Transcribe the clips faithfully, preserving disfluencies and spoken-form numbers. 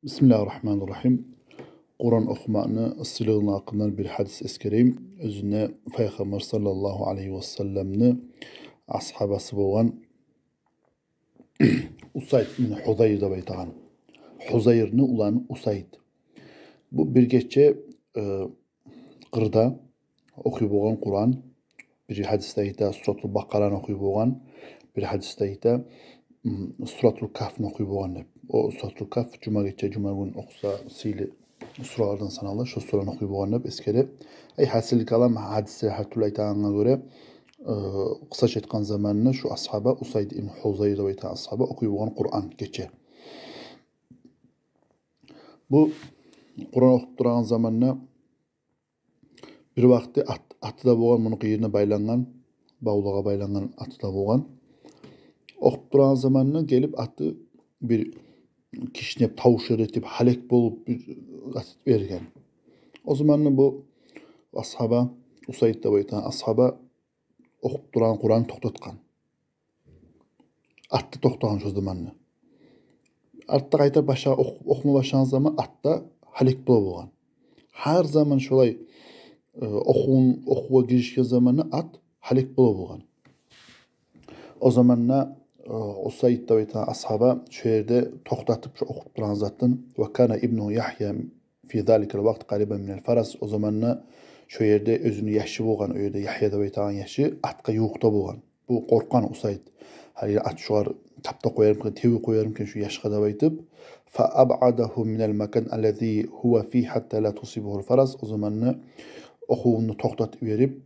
Бисмиллагьи ррагьмани ррагьим. Къуран охумакъны сыйлылыгъыны гьакъындан бир гьадис эсгерейим. Оьзюнде Пайхаммар саллаллагьу алайгьи ва салламны асгьабасы болгъан Усайд ибн Гьузайр деп айтагъан. Гьузайрны уланы Усайд. Бу бир гече, э, къырда охуй болгъан Къуран. Бир гьадисде айта, Суратул Бакъараны охуй болгъан, бир гьадисде айта, м, Суратул Кагьфны охуй болгъан деп. О Суратул Кагьф жума гече, жума гюн охуса, сыйлы суралардан санала, шо сураны охуй болгъан деп эсгере. Ай, гьасили калам, гьадислер гьар тюрлю айтагъангъа гёре, э, къысгъача айтгъан заманда шо асгьаба, Усайд ибн Гьузайр деп айтагъан асгьаба охуй болгъан Къуран гече. Бу Къуран охуп турагъан заманда бир вакъти ат-, аты да болгъан, муну къырыйына байлангъан, бавлагъа байлангъан аты да болгъан. Охуп турагъан заманда гелип аты бир кишнеп, тавуш этип, гьалек болуп бир зат этип берген. О заманда бу асгьаба, Усайд деп айтагъан асгьаба охуп турагъан Къуранны токътатгъан. Ат да токътагъан шо заманда. Артда къайта башлап ох-, охума башлагъан заман ат да гьалек бола болгъан. Гьар заман шолай, э, охувун, охувгъа гиришген заманда ат гьалек бола болгъан. О заманда, э, Усайд деп айтагъан асгьаба шо ерде токътатып, шо охуп турагъан затын. Ва кана ибну Ягья фи заликал вакът къарибан минал фарас. О заманда шо ерде оьзюню яшы болгъан, о ерде Ягья деп айтагъан яшы атгъа ювукъда болгъан. Бу къоркъгъан Усайд. Гьали ат шогъар таптап къоярмикен, тебип къоярмикен шо яшгъа деп айтып. Фа абъадагьу минал макан аллази гьува фигьи гьатта ла тусибагьул фарас. О заманда охувун токътатып йиберип,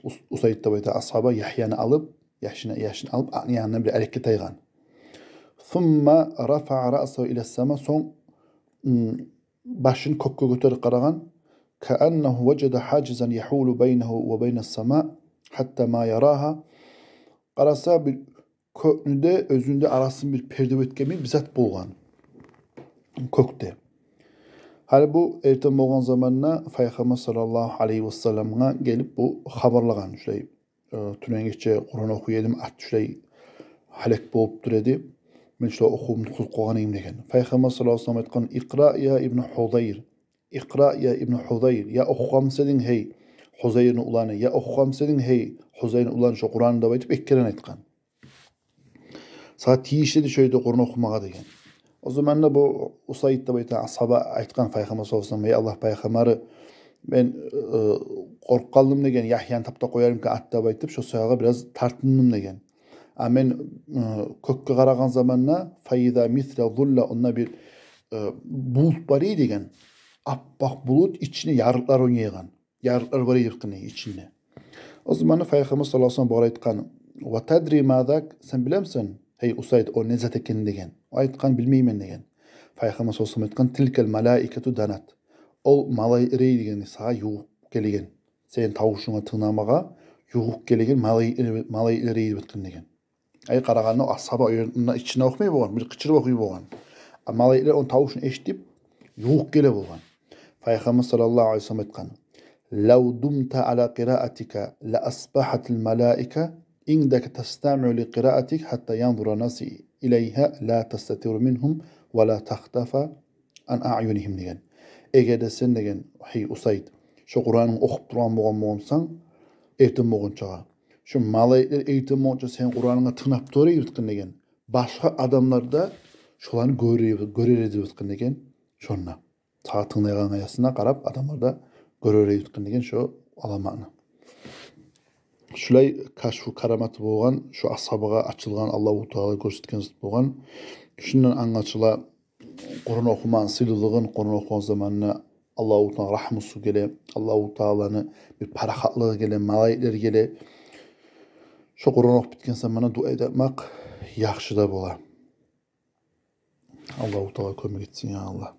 Ус-, Усайд деп айтагъан асгьаба Ягьяны алып, яшына, яшын алып, атны янындан бир арекге тайгъан. Сумма рафаъа раъсагьу илас сама, сонг, м, башын кёкге гётерип къарагъан. Кааннагьу важада гьажизан ягьулу байнагьу ва байнас сама гьатта ма ярагьа. Къараса, бир кёкню де, оьзюню де арасын бир перде этген бир зат болгъан кёкде. Гьали бу эртен болгъан заманда Пайхаммар саллаллагьу алайгьи ва салламгъа гелип бу хабарлагъан: «Шулай, э, тюнегече Къуран охуй эдим, ат шулай гьалек болуп тура эди. Мен шулай охувумну къылып къойгъан эдим», — деген. Пайхаммар саллаллагьу алайгьи ва саллам айтгъан: «Икъра я ибну Гьузайр. Икъра я ибну Гьузайр. Я охугъанмыса эдинг, гьей Гьузайрны уланы, я охугъанмыса эдинг, гьей Гьузайрны уланы, шо Къуранны», — деп айтып, эки керен айтгъан. «Сагъа тийишли эди шо ерде Къуран охумагъа», — деген. О заманда бу Усайд деп айтагъан асгьаба айтгъан Пайхаммар саллаллагьу алайгьи ва саллам: «Эй Аллагь Пайхаммары, мен, э, къоркъгъандым, — деген, — Ягьяны таптап къоярмикен ат деп айтып, шо саялы бираз тартындым, — деген. — А мен, э, кёкге къарагъан заманда, фа иза мисла зулла, онда бир, э, булут бар эди, — деген. — Аппакъ булут, ичинде ярыкълар ойнайгъан. Ярыкълар бар эди, — деген, — ичинде». О заманда Пайхаммар саллаллагьу алайгьи ва саллам бугъар айтгъан: «Ва тадри ма зак? Сен билемисен, гьей Усайд, о не зат экенин?» — деген. О айтгъан: «Билмеймен», — деген. Пайхаммар саллаллагьу алайгьи ва саллам айтгъан: «Тилкал малаикату данат. Ол малайиклер эди, — деген, — сагъа ювукъ гелеген. Сени тавушунга тынгламагъа ювукъ гелеген малайиклер, малайиклер эди», — айтгъан деген. Ай, къарагъанда, о асгьаба о ерде, ичинде охумай болгъан, бир къычырып охуй болгъан. А малайиклер ону тавушун эшитип, ювукъ геле болгъан. Пайхаммар саллаллагьу алайгьи ва саллам айтгъан: «Лав думта ала къираатика ла асбагьатил малаика индака тастамиу ли къираатик гьатта янзура насу илайгьа ла тастатиру мингьум ва ла тахтафа ан аъюнигьим», — деген. «Эгер де сен, — деген, — гьей Усайд, шо Къуранны охуп тургъан болгъан болсанг, эртен болгъунчагъа, шо малайиклер эртен болгъунча сени Къуранынга тынглап тура эди, — айтгъан деген, — башгъа адамлар да шоланы гёре-, гёрер эди, — айтгъан деген, — шонда. Сагъа тынглайгъан аясына къарап адамлар да гёрер эди, — айтгъан деген, — шо аламатны». Шулай кашфу караматы болгъан, шо асгьабагъа ачылгъан, Аллагьу Таала гёрсетген зат болгъан. Шундан англашыла Къуран охумакъны сыйлылыгъын. Къуран охугъан заманда Аллагьу Тааланы рагьмусу геле, Аллагьу Тааланы бир парахатлыгъы геле, малайиклер геле. Шо Къуран охуп битген заманда дуа этмек яхшы да бола. Аллагьу Таала кёмек этсин, я Аллагь.